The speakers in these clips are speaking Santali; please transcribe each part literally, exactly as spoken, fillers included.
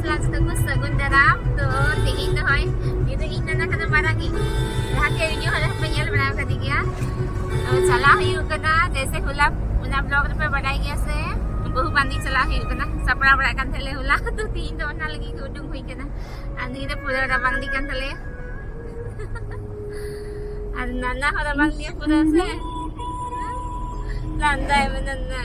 ᱡᱚᱛᱚ ᱠᱚ ᱥᱟᱹᱜᱩᱱ ᱫᱟᱨᱟᱢ᱾ ᱛᱚ ᱛᱮᱦᱮᱧ ᱫᱚ ᱦᱚᱭ, ᱱᱤᱛᱚᱜ ᱤᱧ ᱱᱟᱱᱟ ᱠᱟᱱᱟ ᱢᱟᱨᱟᱝ ᱤᱧ, ᱡᱟᱦᱟᱸ ᱛᱮ ᱤᱧ ᱦᱚᱸ ᱯᱮ ᱧᱮᱞ ᱵᱟᱲᱟ ᱟᱠᱟᱫᱮ ᱜᱮᱭᱟ᱾ ᱛᱚ ᱪᱟᱞᱟᱣ ᱦᱩᱭᱩᱜ ᱠᱟᱱᱟ, ᱡᱮᱭᱥᱮ ᱦᱚᱞᱟ ᱚᱱᱟ ᱵᱞᱚᱜ ᱨᱮᱯᱮ ᱵᱟᱰᱟᱭ ᱜᱮᱭᱟ ᱥᱮ, ᱵᱟᱹᱦᱩ ᱵᱟᱸᱫᱮ ᱪᱟᱞᱟᱣ ᱦᱩᱭᱩᱜ ᱠᱟᱱᱟ᱾ ᱥᱟᱯᱲᱟᱣ ᱵᱟᱲᱟᱜ ᱠᱟᱱ ᱛᱟᱦᱮᱸᱞᱮ ᱦᱚᱞᱟ, ᱛᱚ ᱛᱮᱦᱮᱧ ᱫᱚ ᱚᱱᱟ ᱞᱟᱹᱜᱤᱫ ᱜᱮ ᱩᱰᱩᱝ ᱦᱩᱭ ᱠᱟᱱᱟ᱾ ᱟᱨ ᱱᱤᱭᱟᱹ ᱫᱚ ᱯᱩᱨᱟᱹ ᱨᱟᱵᱟᱝ ᱫᱤ ᱠᱟᱱ ᱛᱟᱞᱮᱭᱟ᱾ ᱟᱨ ᱱᱟᱱᱟ ᱦᱚᱸ ᱨᱟᱵᱟᱝ ᱫᱤᱭᱮ ᱯᱩᱨᱟᱹ ᱥᱮ ᱞᱟᱸᱫᱟᱭ ᱢᱮ ᱱᱟᱱᱟ᱾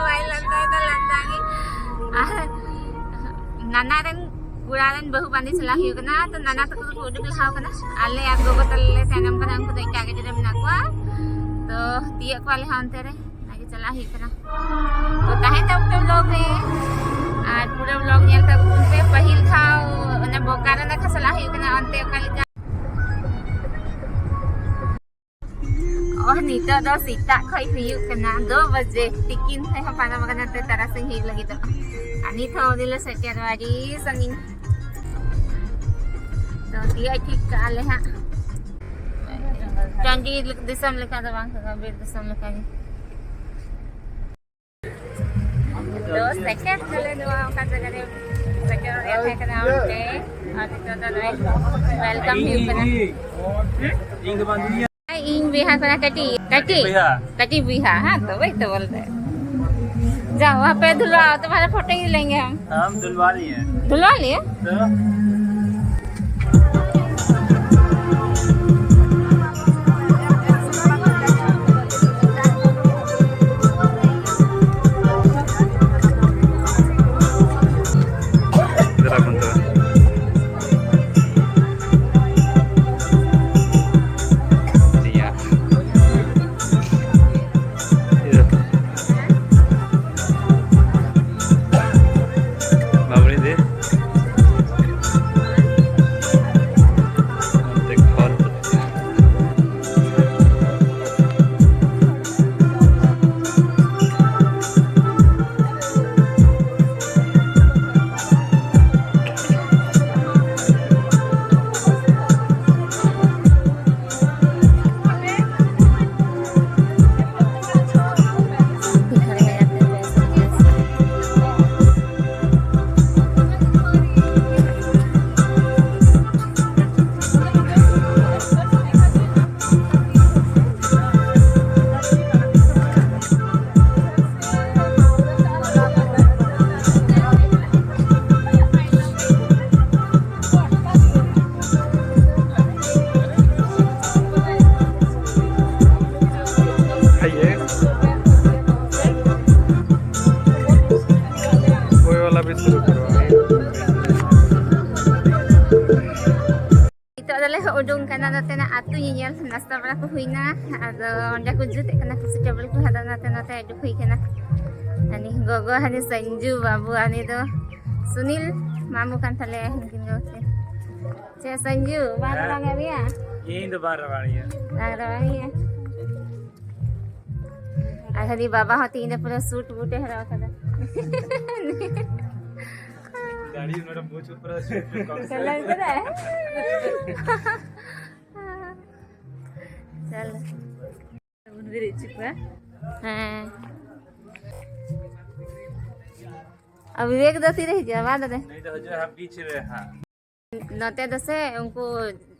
ᱵᱟᱭ ᱞᱟᱸᱫᱟᱭ ᱫᱟ, ᱞᱟᱸᱫᱟ ᱜᱮ᱾ ᱟᱨ ᱱᱟᱱᱟ ᱨᱮᱱ ᱠᱚᱲᱟ ᱨᱮᱱ ᱵᱟᱹᱦᱩ ᱵᱟᱸᱫᱮ ᱪᱟᱞᱟᱣ ᱦᱩᱭᱩᱜ ᱠᱟᱱᱟ᱾ ᱛᱚ ᱱᱟᱱᱟ ᱛᱟᱠᱚ ᱫᱚᱠᱚ ᱩᱰᱩᱠ ᱞᱟᱦᱟ ᱠᱟᱱᱟ, ᱟᱞᱮ ᱟᱨ ᱜᱚᱜᱚ ᱛᱟᱞᱮ ᱞᱮ ᱛᱟᱭᱱᱚᱢ ᱠᱟᱱᱟ, ᱩᱱᱠᱩ ᱫᱚ ᱮᱴᱟᱜ ᱜᱟᱹᱰᱤ ᱨᱮ ᱢᱮᱱᱟᱜ ᱠᱚᱣᱟ᱾ ᱛᱚ ᱛᱤᱭᱟᱹᱜ ᱠᱚᱣᱟᱞᱮ ᱦᱟᱸᱜ ᱚᱱᱛᱮ ᱨᱮ᱾ ᱚᱱᱟᱜᱮ ᱪᱟᱞᱟᱜ ᱦᱩᱭᱩᱜ ᱠᱟᱱᱟ᱾ ᱛᱚ ᱛᱟᱦᱮᱸ ᱛᱟᱵᱚᱱ ᱯᱮ ᱵᱞᱚᱜ ᱨᱮ, ᱟᱨ ᱯᱩᱨᱟᱹ ᱵᱞᱚᱜ ᱧᱮᱞ ᱛᱟᱵᱚᱱ ᱯᱮ᱾ ᱯᱟᱹᱦᱤᱞ ᱫᱷᱟᱣ ᱚᱱᱟ ᱵᱳᱠᱟᱨᱳ ᱱᱟᱠᱷᱟ ᱪᱟᱞᱟᱜ ᱦᱩᱭᱩᱜ ᱠᱟᱱᱟ, ᱚᱱᱛᱮ ᱚᱠᱟ ᱞᱮᱠᱟ᱾ ᱚ, ᱱᱤᱛᱚᱜ ᱫᱚ ᱥᱮᱛᱟᱜ ᱠᱷᱚᱡ ᱦᱩᱭᱩᱜ ᱠᱟᱱᱟ ᱫᱩ ᱵᱟᱡᱮ, ᱛᱤᱠᱤᱱ ᱠᱷᱚᱡ ᱦᱚᱸ ᱯᱟᱨᱚᱢ ᱟᱠᱟᱱᱟ, ᱛᱚ ᱛᱟᱨᱟᱥᱤᱧ ᱦᱩᱭᱩᱜ ᱞᱟᱹᱜᱤᱫᱚᱜ᱾ ᱟᱨ ᱱᱤᱛ ᱦᱚᱸ ᱟᱹᱣᱨᱤ ᱞᱮ ᱥᱮᱴᱮᱨᱚᱜᱼᱟ, ᱟᱹᱰᱤ ᱥᱟᱺᱜᱤᱧ᱾ ᱛᱚ ᱛᱤᱭᱟᱹᱜ ᱴᱷᱤᱠ ᱠᱟᱜᱼᱟ ᱞᱮ ᱦᱟᱸᱜ᱾ ᱴᱟᱺᱰᱤ ᱫᱤᱥᱚᱢ ᱞᱮᱠᱟ ᱫᱚ ᱵᱟᱝ ᱠᱟᱱᱟ, ᱵᱤᱨ ᱫᱤᱥᱚᱢ ᱞᱮᱠᱟ ᱜᱮ᱾ ᱛᱚ ᱥᱮᱴᱮᱨ ᱱᱟᱞᱮ ᱱᱚᱣᱟ ᱚᱠᱟ ᱡᱟᱭᱜᱟ ᱨᱮ ᱥᱮᱴᱮᱨ ᱨᱮᱭᱟᱜ ᱛᱟᱦᱮᱸ ᱠᱟᱱᱟ, ᱚᱸᱰᱮ᱾ ᱟᱨ ᱱᱤᱛᱚᱜ ᱫᱚ ᱱᱚᱜᱼᱚᱭ ᱣᱮᱞᱠᱟᱢ ᱦᱩᱭᱩᱜ ᱠᱟᱱᱟ᱾ ᱤᱧ ᱵᱚᱭᱦᱟ ᱠᱟᱱᱟ ᱠᱟᱹᱴᱤᱡ, ᱠᱟᱹᱴᱤᱡ, ᱵᱚᱭᱦᱟ᱾ ᱠᱟᱹᱴᱤᱡ ᱵᱚᱭᱦᱟ, ᱦᱮᱸ ᱛᱚ, ᱵᱷᱟᱭ ᱛᱚ ᱵᱚᱞᱛᱮ᱾ ᱡᱟᱣ, ᱣᱟᱦᱟᱸ ᱯᱮ ᱫᱷᱩᱞᱣᱟ, ᱛᱩᱢᱦᱟᱨᱟ ᱯᱷᱳᱴᱳ ᱦᱤ ᱞᱮᱝᱜᱮ ᱦᱟᱢ᱾ ᱦᱟᱢ ᱫᱷᱩᱞᱣᱟ ᱞᱤᱭᱮ᱾ ᱫᱷᱩᱞᱣᱟ ᱞᱤᱭᱮ? ᱛᱚ? ᱫᱮᱞᱟ ᱵᱚᱱ ᱛᱚᱵᱮ᱾ ᱤᱭᱟᱹ᱾ ᱤᱭᱟᱹ᱾ ᱵᱟᱵᱲᱤ ᱫᱮ᱾ ᱱᱤᱛᱚᱜ ᱫᱚᱞᱮ ᱩᱰᱩᱝ ᱠᱟᱱᱟ ᱱᱚᱛᱮᱱᱟᱜ ᱟᱹᱛᱩ ᱧᱮᱧᱮᱞ᱾ ᱱᱟᱥᱛᱟ ᱵᱟᱲᱟ ᱠᱚ ᱦᱩᱭᱱᱟ, ᱟᱫᱚ ᱚᱸᱰᱮ ᱠᱚ ᱡᱩᱛᱮᱫ ᱠᱟᱱᱟ ᱠᱩᱥᱤ ᱴᱮᱵᱤᱞ ᱠᱚ, ᱟᱫᱚ ᱚᱱᱟᱛᱮ ᱱᱚᱛᱮ ᱩᱰᱩᱠ ᱦᱩᱭ ᱠᱟᱱᱟ᱾ ᱦᱟᱹᱱᱤ ᱜᱚᱜᱚ, ᱦᱟᱹᱱᱤ ᱥᱚᱧᱡᱩ ᱵᱟᱹᱵᱩ, ᱦᱟᱹᱱᱤ ᱫᱚ ᱥᱩᱱᱤᱞ ᱢᱟᱢᱩ ᱠᱟᱱ ᱛᱟᱞᱮᱭᱟ, ᱩᱱᱠᱤᱱ ᱜᱚᱜᱚ ᱛᱮ᱾ ᱪᱮᱫ ᱥᱚᱧᱡᱩ, ᱵᱟᱝ ᱦᱮᱸ᱾ ᱨᱟᱵᱟᱝ ᱮᱫ ᱢᱮᱭᱟ? ᱤᱧ ᱫᱚ ᱵᱟᱝ ᱨᱟᱵᱟᱝᱤᱧᱟ᱾ ᱵᱟᱝ ᱨᱟᱵᱟᱝᱤᱧᱟ᱾ ᱟᱨ ᱦᱟᱹᱱᱤ ᱵᱟᱵᱟ ᱦᱚᱸ ᱛᱤᱦᱤᱧ ᱫᱚ ᱯᱩᱨᱟᱹ ᱥᱩᱴ ᱵᱩᱴ ᱮ ᱦᱚᱨᱚᱜ ᱟᱠᱟᱫᱟ᱾ ᱫᱟᱲᱤ ᱱᱚᱰᱮ ᱢᱩᱪ ᱩᱯᱨᱟ ᱥᱩᱴ ᱠᱚ ᱠᱟᱞᱟᱨ ᱠᱟᱫᱟᱭ᱾ ᱪᱟᱞ᱾ ᱵᱚᱱ ᱵᱮᱨᱮᱫ ᱦᱚᱪᱚ ᱠᱚᱣᱟ᱾ ᱦᱮᱸ᱾ ᱟᱨ ᱵᱤᱵᱮᱠ ᱫᱚ ᱛᱤᱨᱮ ᱦᱤᱡᱩᱜᱼᱟ? ᱵᱟᱫ ᱨᱮ? ᱱᱩᱭ ᱫᱚ ᱦᱤᱡᱩᱜᱼᱟ ᱦᱟᱸᱜ ᱵᱤᱪ ᱨᱮ ᱦᱟᱸᱜ᱾ ᱱᱚᱛᱮ ᱫᱚ ᱥᱮ ᱩᱱᱠᱩ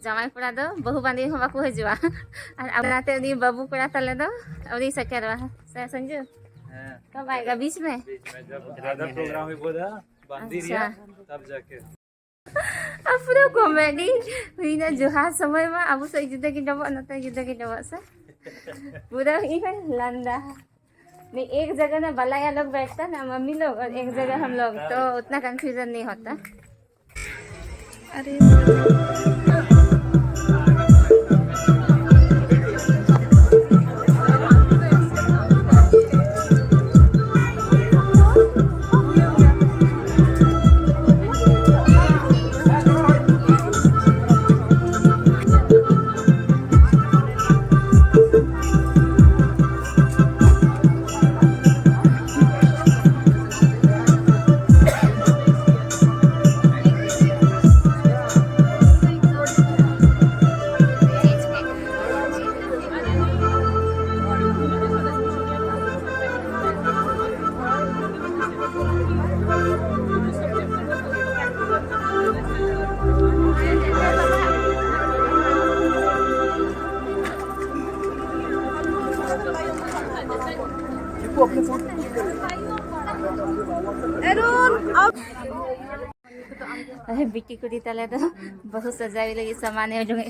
ᱡᱟᱶᱟᱭ ᱠᱚᱲᱟ ᱫᱚ ᱵᱟᱹᱦᱩ ᱵᱟᱸᱫᱮ ᱦᱚᱸ ᱵᱟᱠᱚ ᱦᱤᱡᱩᱜᱼᱟ᱾ ᱟᱨ ᱚᱱᱟᱛᱮ ᱩᱱᱤ ᱵᱟᱹᱵᱩ ᱠᱚᱲᱟ ᱛᱟᱞᱮ ᱫᱚ ᱟᱹᱣᱨᱤ ᱥᱮᱴᱮᱨᱚᱜᱼᱟ᱾ ᱥᱮ ᱥᱚᱧᱡᱩ? ᱦᱮᱸ᱾ ᱠᱚᱵ ᱟᱭᱮᱜᱟ? ᱵᱤᱪ ᱢᱮ? ᱵᱤᱪ ᱢᱮ ᱡᱟᱵ ᱟᱫᱷᱟ ᱯᱨᱳᱜᱨᱟᱢ ᱦᱩᱭ ᱵᱚᱫᱟ, ᱵᱟᱸᱫᱤ ᱟᱪᱪᱷᱟ᱾ ᱨᱮᱭᱟᱜ, ᱛᱟᱵ ᱡᱟᱠᱮ᱾ ᱟᱨ ᱯᱩᱨᱟᱹ ᱠᱚᱢᱮᱰᱤ ᱦᱩᱭᱱᱟ᱾ ᱡᱚᱦᱟᱨ ᱥᱚᱢᱚᱭ ᱢᱟ ᱟᱵᱚ ᱥᱮᱫ ᱡᱩᱫᱟᱹ ᱜᱮ ᱧᱟᱢᱚᱜ, ᱱᱚᱛᱮ ᱡᱩᱫᱟᱹ ᱜᱮ ᱧᱟᱢᱚᱜ ᱥᱮ᱾ ᱯᱩᱨᱟᱹ ᱤᱧ ᱦᱚᱸ ᱞᱟᱸᱫᱟ᱾ नहीं, एक जगह ना बलाया लोग बैठता ना, मम्मी लोग, और एक जगह हम लोग, तो उतना कंफ्यूजन नहीं होता। अरे। अरे बिटी कुड़ी तले तो बहुत सजावे लगी सामान है जो मैं।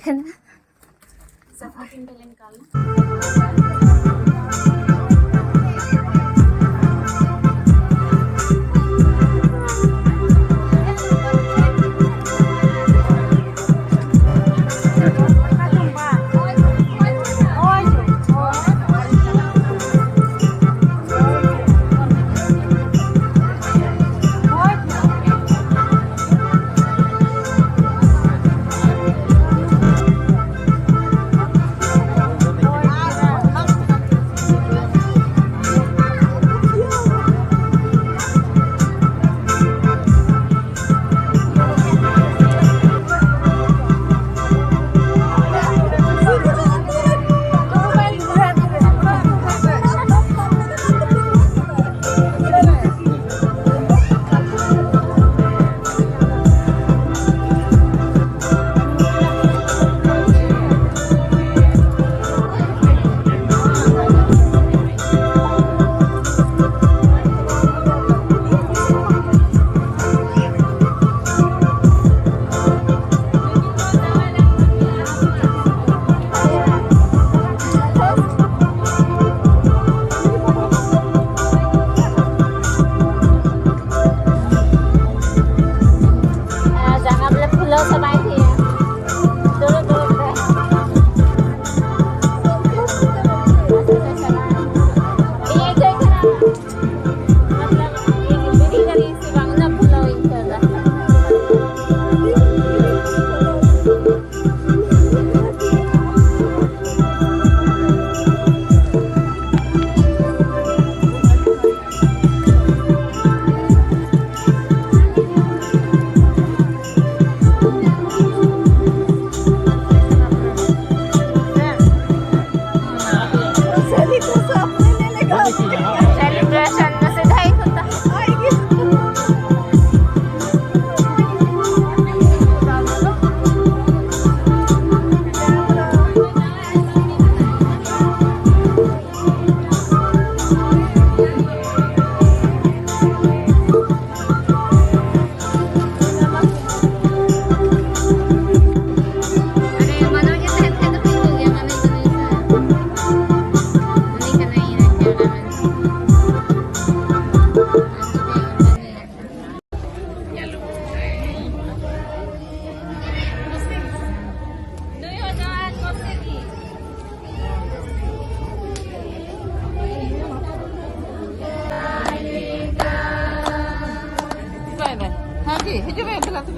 ᱚᱠᱚᱭ ᱢᱮ? ᱦᱮᱸ ᱡᱤ, ᱦᱤᱡᱩᱜ ᱢᱮ, ᱮᱠᱞᱟ ᱛᱮ᱾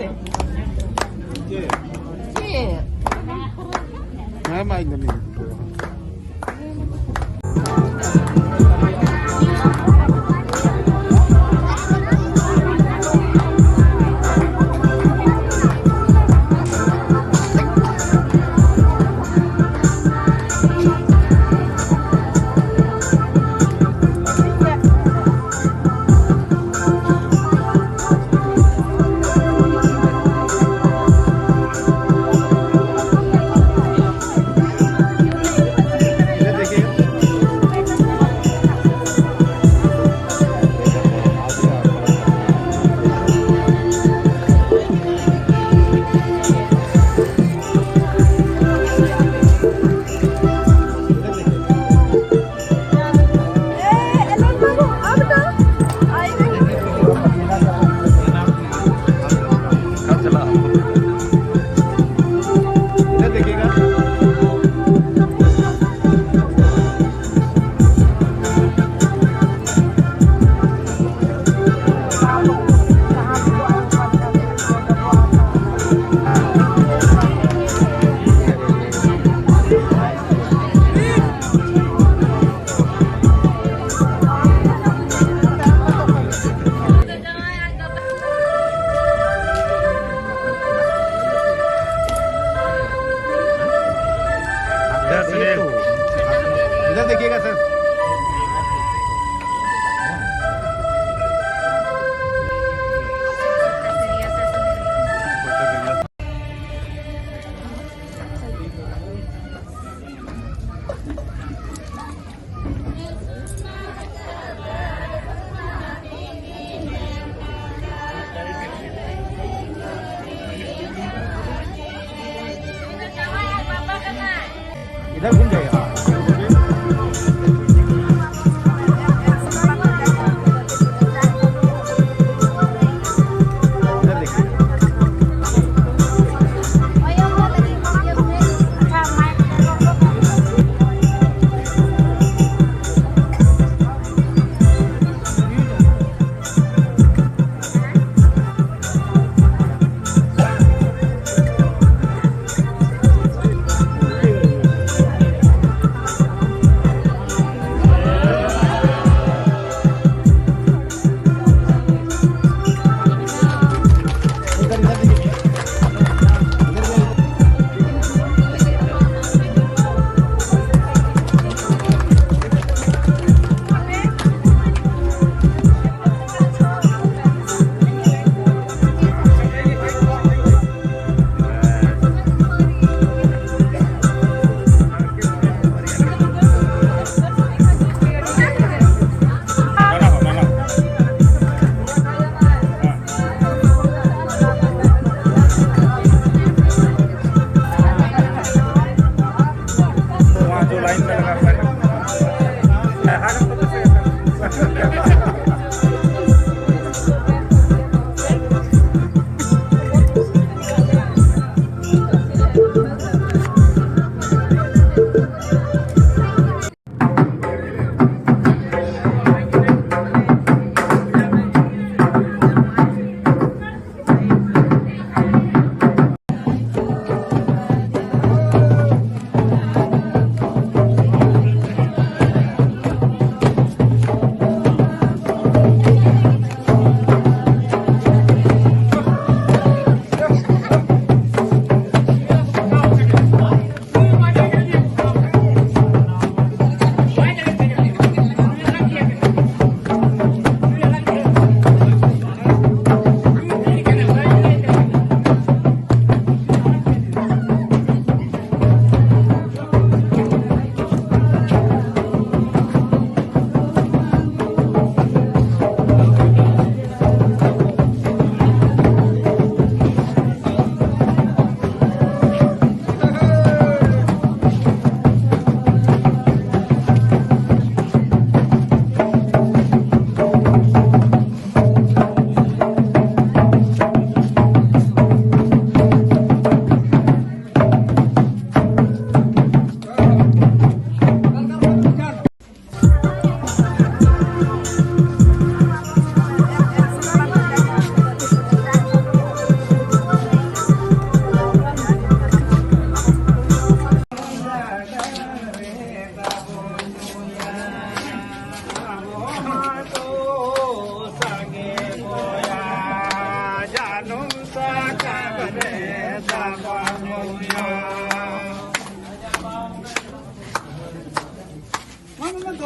ᱪᱮᱫ? ᱦᱮᱸ, ᱢᱟ, ᱤᱧ ᱫᱚ ᱢᱤᱫ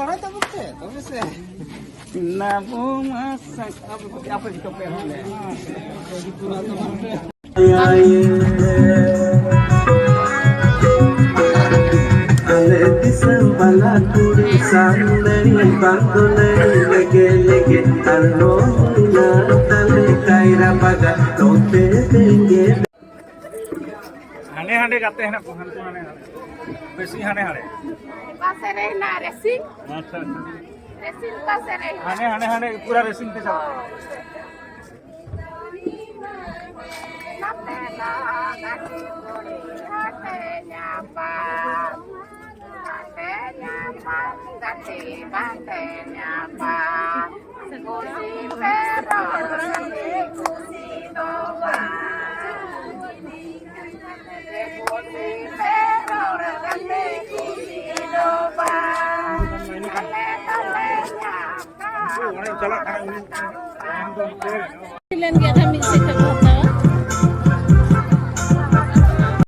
ᱨᱚᱦᱚᱭ ᱛᱟᱵᱚᱱ ᱯᱮ, ᱛᱚᱵᱮ ᱥᱮ᱾ ᱱᱟᱵᱚ ᱢᱟ ᱥᱟᱝ-, ᱟᱯᱮ, ᱟᱯᱮ ᱜᱮᱛᱚ ᱯᱮ ᱮᱦᱚᱵ ᱞᱮᱫ᱾ ᱟᱞᱮ ᱫᱤᱥᱚᱢ ᱵᱟᱞᱟ ᱠᱩᱲᱤ ᱥᱟᱱᱫᱟᱲᱤ ᱵᱟᱝ ᱫᱚ ᱞᱟᱹᱭ ᱞᱮᱜᱮ ᱞᱮᱜᱮ ᱟᱨᱦᱚᱸ ᱦᱩᱭᱱᱟ ᱛᱟᱞᱮ ᱠᱟᱭᱨᱟ ᱵᱟᱜᱟᱱ ᱱᱚᱛᱮ ᱛᱮᱜᱮ᱾ ᱦᱟᱸᱰᱮ ᱦᱟᱸᱰᱮ ᱜᱟᱛᱮ ᱦᱮᱱᱟᱜ ᱠᱚᱣᱟ, ᱦᱟᱱᱠᱩ ᱦᱟᱸᱰᱮ ᱦᱟᱸᱰᱮ᱾ ᱵᱮᱥᱤ ᱦᱟᱸᱰᱮ ᱦᱟᱸᱰᱮ᱾ ᱚᱠᱟ ᱥᱮᱫ ᱨᱮ ᱦᱮᱱᱟᱜ ᱨᱮᱥᱤᱝ? ᱟᱪᱪᱷᱟ, ᱟᱪᱪᱷᱟ᱾ ᱨᱮᱥᱤᱝ ᱚᱠᱟ ᱥᱮᱫ ᱨᱮ ᱦᱮᱱᱟᱜ? ᱦᱟᱸᱰᱮ ᱦᱟᱸᱰᱮ ᱦᱟᱸᱰᱮ ᱯᱩᱨᱟ ᱨᱮᱥᱤᱝ ᱛᱮ ᱪᱟᱞᱟᱜ᱾ ᱱᱟᱛᱮ ᱫᱚ ᱜᱟᱛᱮ ᱠᱩᱲᱤ ᱦᱟᱛᱮ ᱧᱟᱯᱟᱢ, ᱦᱟᱛᱮ ᱧᱟᱯᱟᱢ, ᱜᱟᱛᱮ ᱵᱟᱛᱮ ᱧᱟᱯᱟᱢ᱾ ᱠᱩᱥᱤ ᱯᱮ ᱨᱚᱲ ᱠᱟᱛᱮ ᱠᱩᱥᱤ ᱫᱚ ᱵᱟᱝ᱾ ᱠᱩᱥᱤ ᱯᱮ ᱨᱚᱲ ᱠᱟᱛᱮ ᱠᱩᱥᱤ ᱫᱚ ᱵᱟᱝ᱾ ᱟᱞᱮ ᱫᱚᱞᱮ ᱧᱟᱯᱟᱢ᱾ ᱞᱮᱱ ᱜᱮᱭᱟ ᱱᱟᱦᱟᱜ ᱢᱤᱫ ᱥᱮᱫ ᱠᱷᱚᱱ ᱠᱚ ᱦᱟᱛᱟᱣ᱾